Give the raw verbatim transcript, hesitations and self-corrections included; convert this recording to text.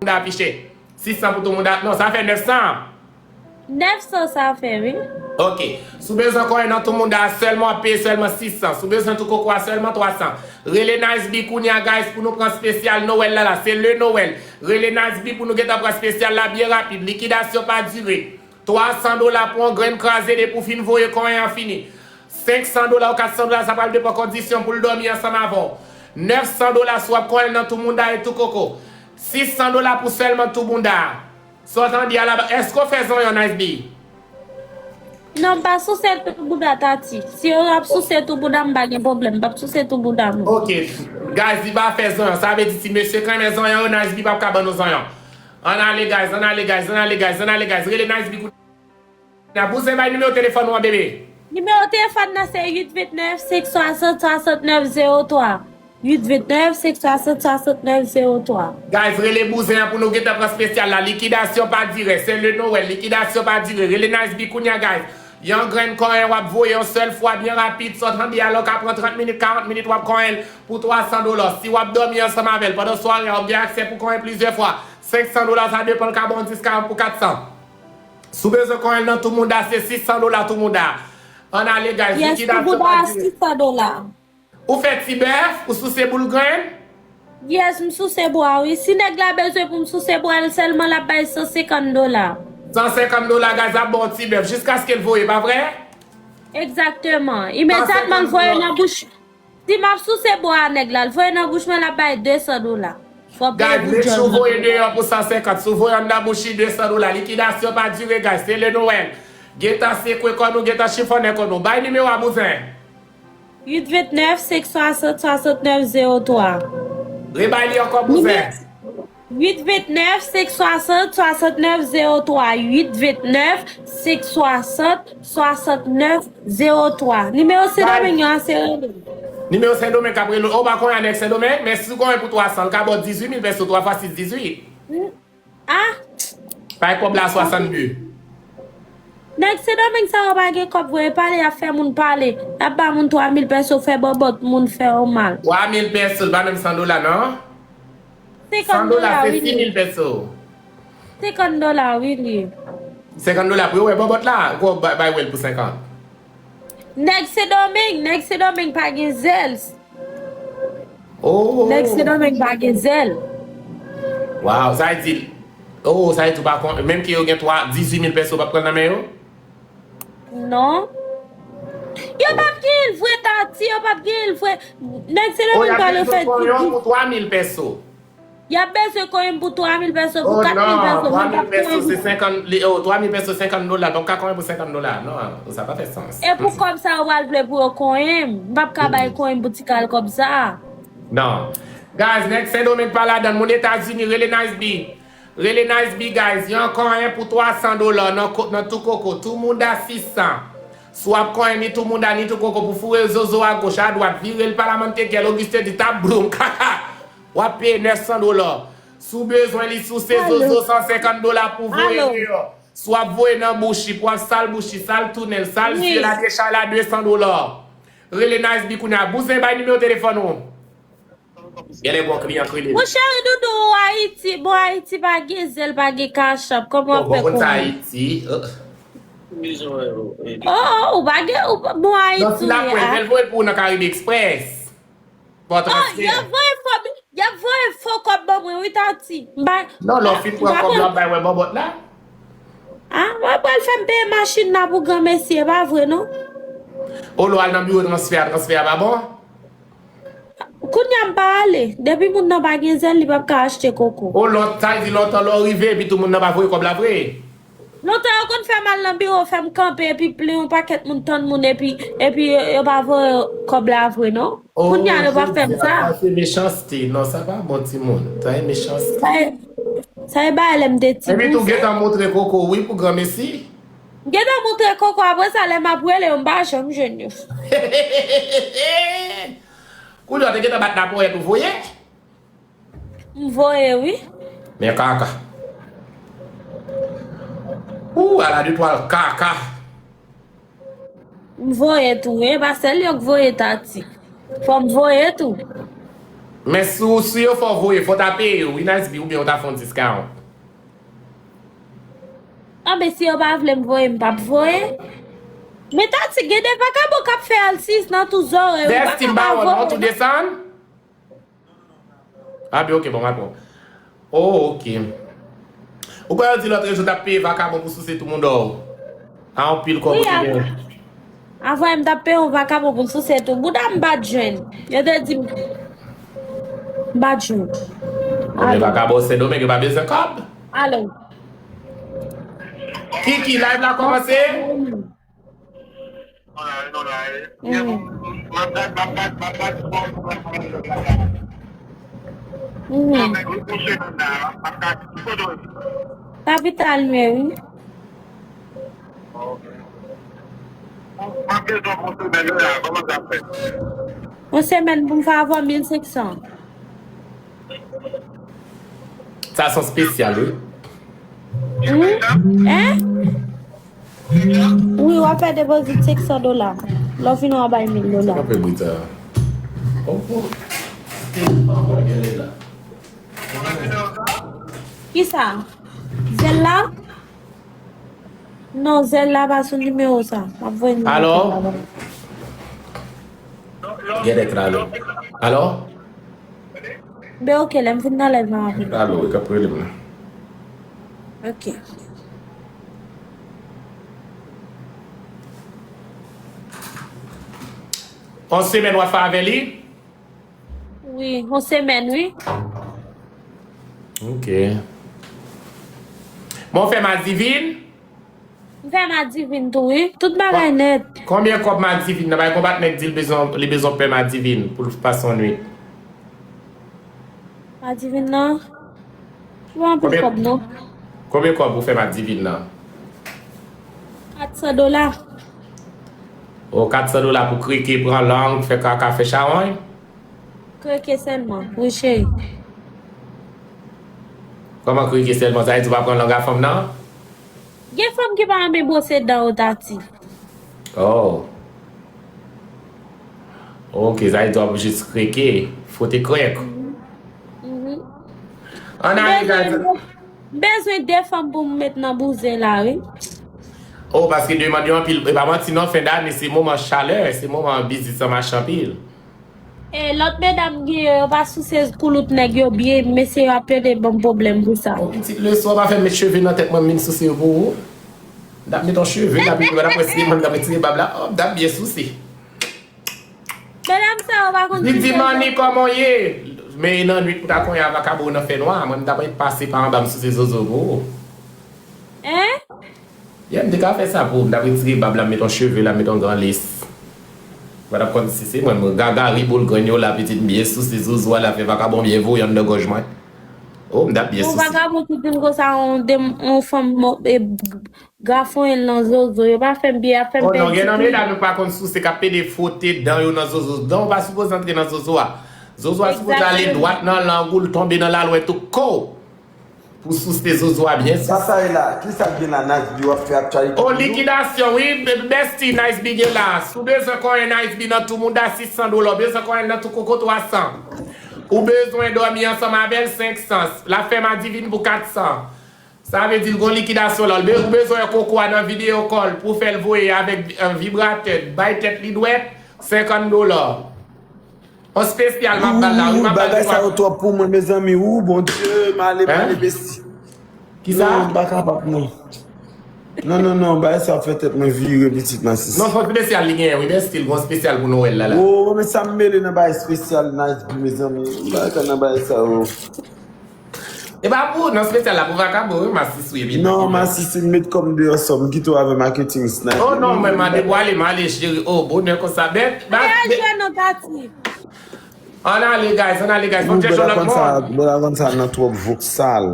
la afiche. Sis san pou tou moun da. Non, sa fè nèf san. Nèf san sa fè, wi. Ok. Si w bezwen konyen nan tou moun da sèlman, w ap peye sèlman sis san. Si w bezwen tou koko a sèlman twa san. Rele Nice B kounye a, guys, pou nou pran espesyal Nwèl la la. Se le Nwèl. Rele Nice B pou nou gentan pran espesyal la byen rapid. Likidasyon pa dire. Twa san dola pou yon grenn kraze depi w fin voye konyen an fini. Senk san dola ou kat san dola, sa pral depann kondisyon pou l dòmi ansanm avè w. Nèf san dola si w ap konyen nan tou moun da e tou koko. Sis san dola pou sèlman tou moun da. Sa w tande a la, èske w fè zonyon, Nice B? Non, m pa souse tou bouda, Tati. Si yo ap souse tou bouda, m pa gen pwoblèm. M p ap souse tou bouda moun. Ok. Guys, li pa fè zonyon. Sa vle di ti mesye k renmen zonyon yo, Nice B p ap ka ban nou zonyon. Ann ale, guys, ann ale, guys, ann ale, guys, ann ale, guys. Rele Nice B kounye a. Bouzen, bay nimewo telefòn ou an, bebe. Nimewo telefòn nan se uit vennèf senk swasant swasantnèf zewo twa. Uit vennèf senk swasant swasantnèf zewo twa. Guys, rele bouzen an pou nou gentan pran espesyal la. Likidasyon pa dire. Se le Nwèl. Likidasyon pa dire. Rele Nice B kounye a, guys. Yon grenn konyen w ap voye yon sèl fwa byen rapid. Sa w tande a la, ou ka pran trant minit, karant minit w ap konyen l pou twa san dola. Si w ap dòmi ansanm avè l pandan sware a, w ap gen aksè pou konyen plizyè fwa. Senk san dola, sa depann, l ka ba w diska pou kat san. Si w bezwen konyen l nan tou moun da, se sis san dola tou moun da. Ann ale, guys. Yes, tou moun da a sis san dola. Ou fè ti bèf, ou souse boul grenn? Yes, m souse bwa, wi. Si nèg la bezwen pou m souse bwa l sèlman, l ap bay san senkant dola. San senkant dola, guys, ap ba w ti bèf jiskaske l voye, pa vre? Egzakteman. Imedyatman l voye nan bouch. Si m ap souse bwa a nèg la, l voye nan bouch mwen, l ap bay de san dola. Fò w peye pou djòl. Guys, make sure w voye deyò pou san senkant. Si w voye anndan bouch li, de san dola. Likidasyon pa dire, guys. Se le Nwèl. Gentan sekwe kò nou, gentan chifonnen kò nou. Bay nimewo a, bouzen. Uit vennèf senk swasant swasantnèf zewo twa. Rebay li ankò, bouzen. Uit vennèf senk swasant swasantnèf zewo twa. Uit vennèf senk swasant swasantnèf zewo twa. Nimewo Sendomeng yo a se rele. Nimewo Sendomeng k ap rele w. Ou pa konyen a nèg Sendomeng, men si w konyen pou twa san, l ka ba w dizuit mil peso, twa fwa sis, dizuit. Ah! Bay kòb la swasannde. Nèg Sendomeng sa yo pa gen kòb vre, e pale y ap fè moun pale. Y ap ba moun twa mil peso, fè bòbòt, moun fè yo mal. Twa mil peso, l pa menm san dola, non? San dola, se sis mil peso. Senkant dola, wi, li ye. Senkant dola pou yo wè bòbòt la, ou bay wè l pou senkant. Nèg Sendomeng, nèg Sendomeng pa gen zèl. Oh. Nèg Sendomeng pa gen zèl. Waw, sa vle di, oh, sa vle di ou pa konn, menm ke yo gen twa, dizuit mil peso, ou p ap pran l nan men yo? Non. Yo p ap gen l vre, Tati, yo p ap gen l vre. Nèg Sendomeng pa le fè di. Oh, y ap gen pou twa mil peso. Y ap bezwen konyen m pou twa mil peso, pou kat mil peso, mwen p ap konyen m. Oh non, twa mil peso se senkant, li, oh, twa mil peso senkant dola, donk ka konyen pou senkant dola. Non, sa pa fè sans. E pou kòb sa yo pral vle pou yo konyen m? M p ap ka bay konyen m pou ti kal kòb sa a. Non. Guys, nèg Sendomeng pa ladann, moun Etazini, rele Nice B. Rele Nice B, guys. Yon konyen pou twa san dola nan ko-, nan tou koko. Tou moun da sis san. Si w ap konyen ni tou moun da ni tou koko pou foure zozo a goch, a dwat, vire l pa la mante gèl, Auguste di tap bloum, kaka. W ap peye nèf san dola. Si w bezwen li, si w se zozo, san senkant dola pou voye deyò. Si w ap voye nan bouch li, pou w ap sal bouch li, sal tounen l, sal zye l, a dechay la, de san dola. Rele Nice B kounye a. Bouzen, bay nimewo telefòn ou. Genlè gon kliyan k rele. Mon cheri doudou, ou Ayiti. Bon, Ayiti pa gen zèl, pa gen kachap. Kòman w ap fè konn? Ayiti. Oh, oh, ou pa gen, ou pa, bon, Ayiti. Non, si l ap pran, fè l voye pou ou nan Caribe Express. Bon, transfè. Y ap voye fo, y ap voye fo kòb ban mwen, wi, Tati. M pa. Non, lè w fin pran kòb la, w ap bay wè bòbòt la. Ah, w ap pral fè m peye machin nan pou granmesi, e pa vre, non? O, lè w al nan biwo transfè a, transfè a pa bon? Kounye a m pa ale. Depi moun nan pa gen zèl, li p ap ka achte koko. O, lòt, sa vle di lontan lè w rive, epi tou moun nan pa voye kòb la vre? Lontan yo konn fè m al nan biwo, fè m kanpe, epi plen yon pakèt moun tann moun, epi, epi yo, yo pa voye kòb la vre, non. Kounye a yo pa fè m sa. Sa se mechanste. Non, sa pa bon, timoun. Sa se mechanste. Sa e, sa e bagay lè m te timoun. Epi tou gentan montre koko, wi, pou granmesi. M gentan montre koko, apre sa, lè m ap rele yo, m pa janm jwenn yo. Kounye a, w te gentan bat laponyèt ou voye? M voye, wi. Men kaka. Ou, ala de twal kaka. M voye tou, wi. E pa sèl yo k voye, Tati. Fò m voye tou. Men si w, si yo fè w voye, fò w ta peye yo, wi, Nice B, oubyen w ta fè yon discount. Anben, si yo pa vle m voye, m p ap voye. Men Tati, gen de vakabon k ap fè alsis nan tout zòrèy, ou pa ka pa voye. Bèstim bawon, non, tou desann? Ah, ben, ok, bon, m ap pran. Oh, ok. Ou kwè yo di lòt jou t ap peye vakabon pou souse tou mouda w? A, anpil kòb ou te gen. Avan, m t ap peye yon vakabon pou l souse tou. Bouda m pa t jwenn. Yo te di m, m pa t jwenn. Bon, men vakabon Sendomeng, yo pa bezwen kòb. Alo. Kiki, live la kòmanse? Mm. Mm. Kapital mwen, wi. Yon semèn pou m fè avè w mil senk san. Sa se yon spesyal, wi. Wi. Hein? Wi, w ap fè depozit senk san dola. Lè w fini, w a bay mil dola. Sa k ap fè bri sa? Oh, oh. Kisa? Zèl la? Non, Zèl la pa sou nimewo sa. M ap voye nimewo Zèl la ba w. Alo? Gen nèg la, alo? Alo? Ben, ok, lè m fin nan live la, m ap vin. Alo, e k ap rele m la. Ok. Yon semèn w ap fè avè li? Wi, yon semèn, wi. Ok. Bon, w fè madivin? M fè madivin tou, wi. Tout bagay nèt. Konbyen kòb madivin nan? Bay konbat nèg di l bezwen, li bezwen pè madivin pou l pase yon nwit. Madivin nan? Li pa anpil kòb, non. Konbyen kòb ou fè madivin nan? Kat san dola. O, kat san dola pou kreke, pran lang, fè kaka, fè chawony? Kreke sèlman, wi cheri. Kòman kreke sèlman? Sa vle di w pa pran lang a fanm nan? Gen fanm ki pa renmen bwose dan yo, Tati. Oh. Ok, sa vle di w ap jis kreke, fwote krèk. Mhm. Ann ale, guys. M bezwen de fanm pou m met nan bouzen la, wi. Oh, paske demann yo anpil. E pa manti non, fen dane, se moman chalè, se moman biznis lan mache anpil. E lòt medam gen yo, yo pa souse koulout nèg yo byen, mesye yo ap plede ban m pwoblèm pou sa. Yon pitit leson, pa fè m met cheve nan tèt mwen, m vin souse yo pou ou. M t ap met yon cheve, m t ap, m t ap retire, m t ap retire bab la, oh, m t ap byen souse. Medam sa yo pa konn. Li di, "Manni, kòman w ye?" Men e nan nwit pou ta konyen a vakabon nan fènwa, mwen m t ap ret pase pa anba, m souse zozo pou ou. Hein? Yeah, m te ka fè sa pou ou. M t ap retire bab la, m met yon cheve la, m met yon gran les. Mwen t ap konn si se mwen, mwen gagari boul grenn yo la, pitit m byen souse zozo a la, fè vakabon byen voye anndan gòj mwen. Oh, m t ap byen souse. Yon vakabon ki di m konsa, yon dem-, yon fanm mo-, e, gafonyen l nan zozo, yo pa fè m byen, y ap fè m pèdi. Oh non, gen nan medam yo pa konn souse, k ap pede fwote dan yo nan zozo. Dan w pa sipoze antre nan zozo a. Zozo a sipoze ale dwat nan lang ou, l tonbe nan lalwèt ou, ko! Pou souse zozo a byen souse. Sa sa ye la? Kisa k gen la, Nice B, w ap fè aktyalite pou nou? O, likidasyon, wi, b-, bèsti, Nice B gen la. Si w bezwen konyen Nice B nan tou mouda, sis san dola. Ou bezwen konyen nan tou koko, twa san. Ou bezwen dòmi ansanm avè l, senk san. L ap fè madivin pou kat san. Sa vle di l gon likidasyon la. Ou be-, ou bezwen koko a nan video call pou w fè l voye avèk, eh, vibratè, bay tèt li dwèt, senkant dola. On spesyal m ap ba l la, wi, m ap ba l. Bagay sa yo twòp pou mwen, mezanmi. Ou, Bondye, m ale, m ale, bèsti. Kisa? Non, m pa kapab, non. Non, non, non, bagay sa ap fè tèt mwen vire, pitit masis. Non, se on spesyal li genyen, wi, bèsti, l gon spesyal pou Nwèl la, la. Oh, men sa m mele nan bagay spesyal, Nice B, mezanmi. M pa ka nan bagay sa yo. E pa pou, nan spesyal la pou vakabon, wi, masis, wi, epi non, masis, m met kòm deyò sò, m kite w avè marketing sniper. Oh non, mwen, m a debwale, m ale, cheri. Oh, bonè konsa, bèt. Ann ale, guys, ann ale, guys. Fò m chèche yon lòt moun. Bèt la konn sa nan twòp voksal.